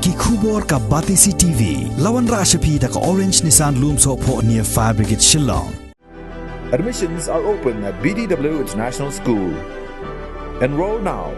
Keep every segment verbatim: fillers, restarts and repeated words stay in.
Ki khubor ka Batesi T V. La wanrah sha phi da ka Orange Nissan Lumsohphoh near Fire Brigade Shillong. Admissions are open at B D W International School. Enroll now.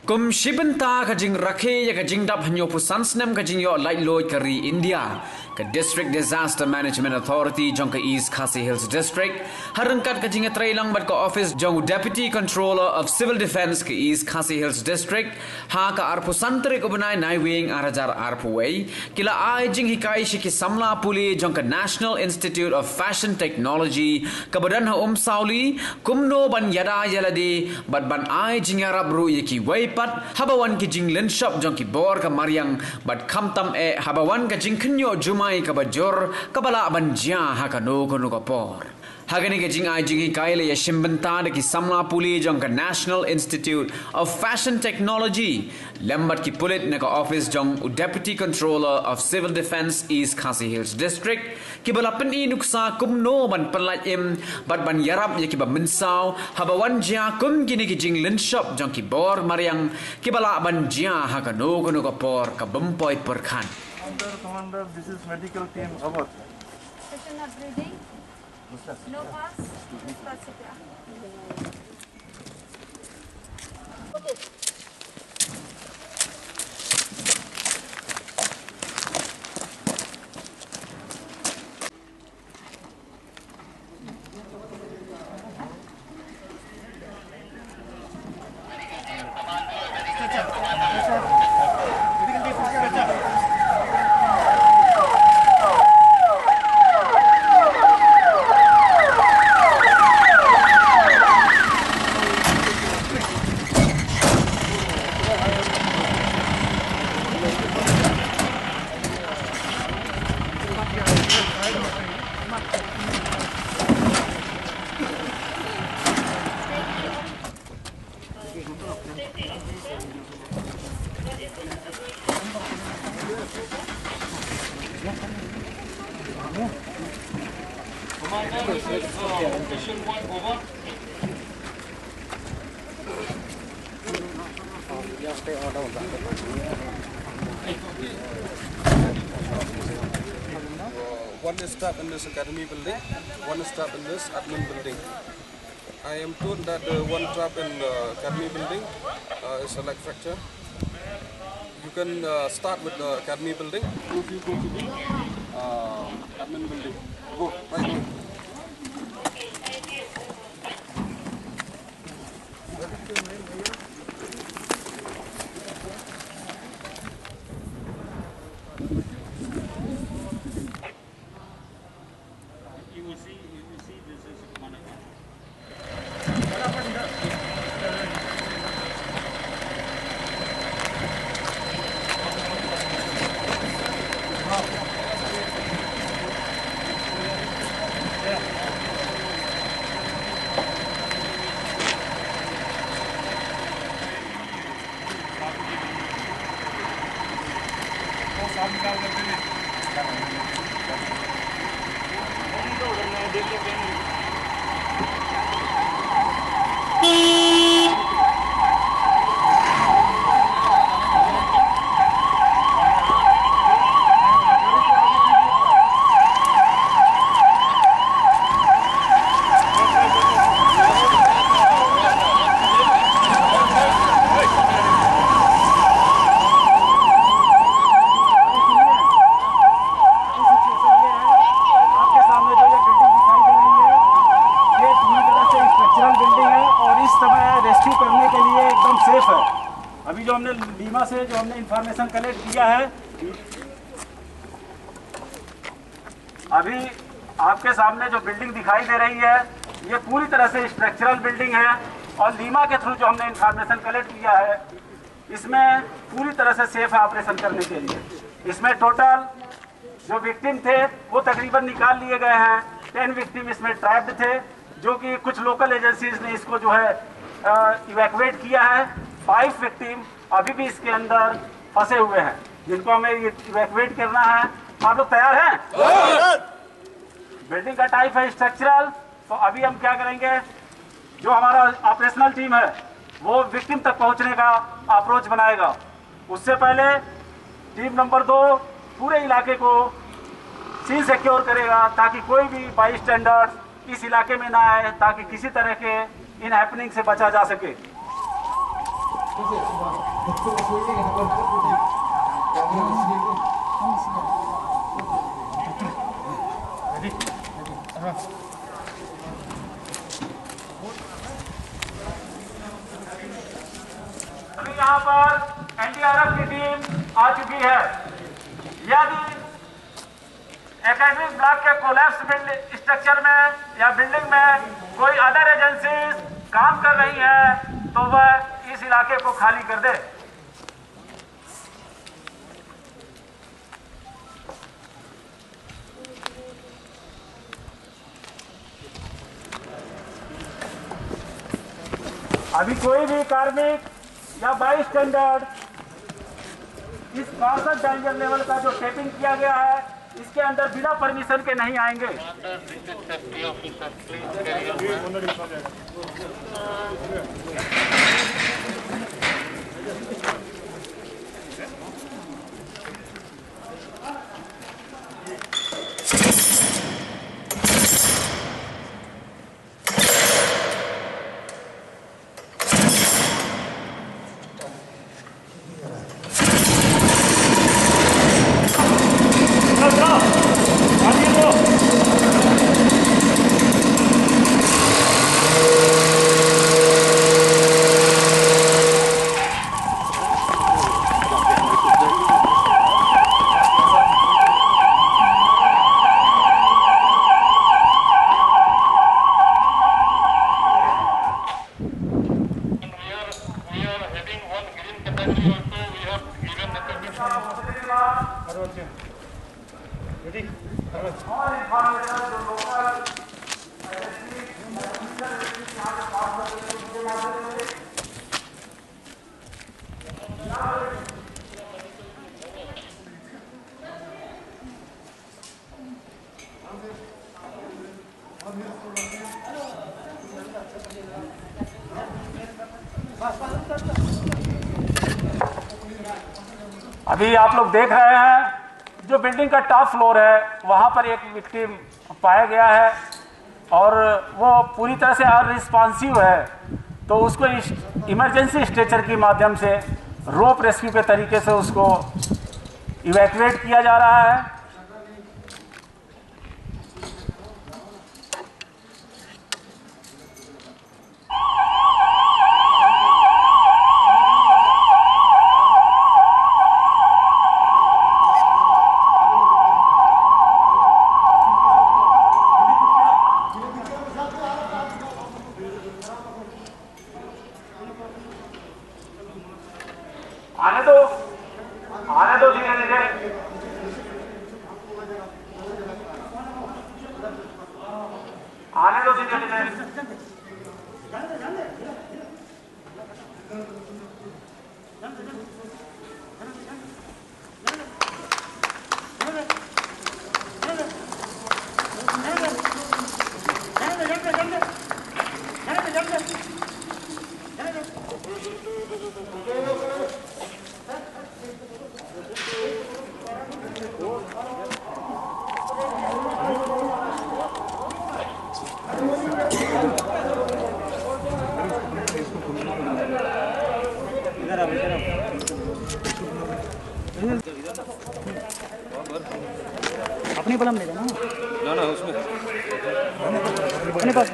Kum shi bynta ka jingrakhe ïa ka jingdap hynñiewphew san snem ka jingïoh laitluid ka ri India, ka District Disaster Management Authority jong ka East Khasi Hills District, ha ryngkat ka jingïatreilang bad ka office jong u Deputy Controller of Civil Defence ka East Khasi Hills District, ha ka arphew san tarik u bnai Naiwieng ar hajar arphew wei, ki la ai jinghikai sha ki samla pule jong ka National Institute of Fashion Technology kaba don ha Umsawli, kumno ban ïada ïa lade bad ban ai jingïarap ruh ïa kiwei pat haba wan ki jinglynshop jong ki bor ka mariang bad khamtam eh haba wan ka jingkhynñiuh jumai kaba jur kaba lah ban jia ha kano kano ka por. Ha kane ka jingai jinghikai la ïashim bynta da ki samla pule jong ka National Institute of Fashion Technology lem bad ki pulit na ka office jong u Deputy Controller of Civil Defence East Khasi Hills District, kiba la pyni nuksa kumno ban pynlait im bad ban ïarap ïa kiba mynsaw haba wan jia kum kine ki jinglynshop jong ki bor mariang kiba lah ban jia ha kano kano ka por ka bym poi pyrkhat. Commander, Commander, this is medical team. Over. Patient not breathing. No pulse. Start C P R. One is trapped in this academy building, one is trapped in this admin building. I am told that the one trapped in the academy building, uh, is a leg fracture. You can, uh, start with the academy building. If you go to the, uh, admin building, go, right, go. आपके सामने जो ये बिल्डिंग दिखाई दे रही है, ये पूरी तरह से स्ट्रक्चरल बिल्डिंग है और इस समय रेस्क्यू करने के लिए एकदम सेफ है। अभी जो हमने बीमा से जो हमने इंफॉर्मेशन कलेक्ट किया है, अभी आपके सामने जो बिल्डिंग दिखाई दे रही है, ये पूरी तरह से स्ट्रक्चरल बिल्डिंग है और लीमा के थ्रू जो हमने इंफॉर्मेशन कलेक्ट किया है, इसमें पूरी तरह से सेफ है ऑपरेशन करने के लिए। इसमें टोटल जो विक्टिम थे, वो तकरीबन निकाल लिए गए हैं। टेन विक्टिम इसमें ट्रैप्ड थे, जो कि कुछ लोकल एजेंसीज ने इसको जो है इवैक्यूएट किया है। फाइव विक्टिम अभी भी इसके अंदर फंसे हुए हैं, जिनको हमें इवैक्यूएट करना है। आप लोग तैयार हैं? बिल्डिंग का टाइप है स्ट्रक्चरल। तो अभी हम क्या करेंगे, जो हमारा ऑपरेशनल टीम है, वो विक्टिम तक पहुंचने का अप्रोच बनाएगा। उससे पहले टीम नंबर दो पूरे इलाके को सील सिक्योर करेगा, ताकि कोई भी बाईस्टैंडर्स इस इलाके में ना आए, ताकि किसी तरह के इन हैपनिंग से बचा जा सके। अभी यहाँ पर एनडीआरएफ की टीम आ चुकी है। यदि एकेडमी ब्लॉक के कोलैप्स बिल्ड स्ट्रक्चर में या बिल्डिंग में कोई अदर एजेंसीज काम कर रही हैं, तो वह इस इलाके को खाली कर दे। अभी कोई भी कार्मिक या बाईस्टैंडर्ड इस बासठ डेंजर लेवल का जो टेपिंग किया गया है, इसके अंदर बिना परमिशन के नहीं आएंगे। अभी आप लोग देख रहे हैं, जो बिल्डिंग का टॉप फ्लोर है, वहाँ पर एक विक्टिम पाया गया है और वो पूरी तरह से अनरिस्पॉन्सिव है, तो उसको इस इमरजेंसी स्ट्रेचर के माध्यम से रोप रेस्क्यू के तरीके से उसको इवैक्यूएट किया जा रहा है। आने दो, आने दो धीरे धीरे, आने दो धीरे धीरे। अपने बलम ले जाना। ना, ना, उसमें। अपने पास।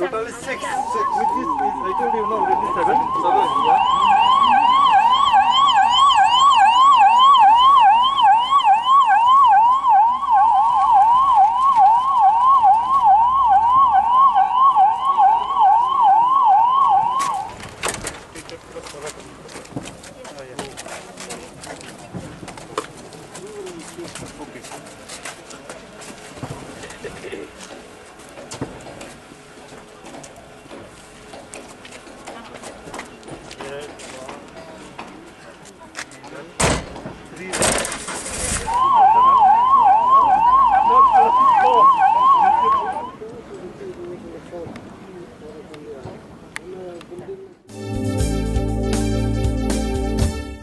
Total is six. Six, which is, is, I told you, no, it is seven. Seven, yeah.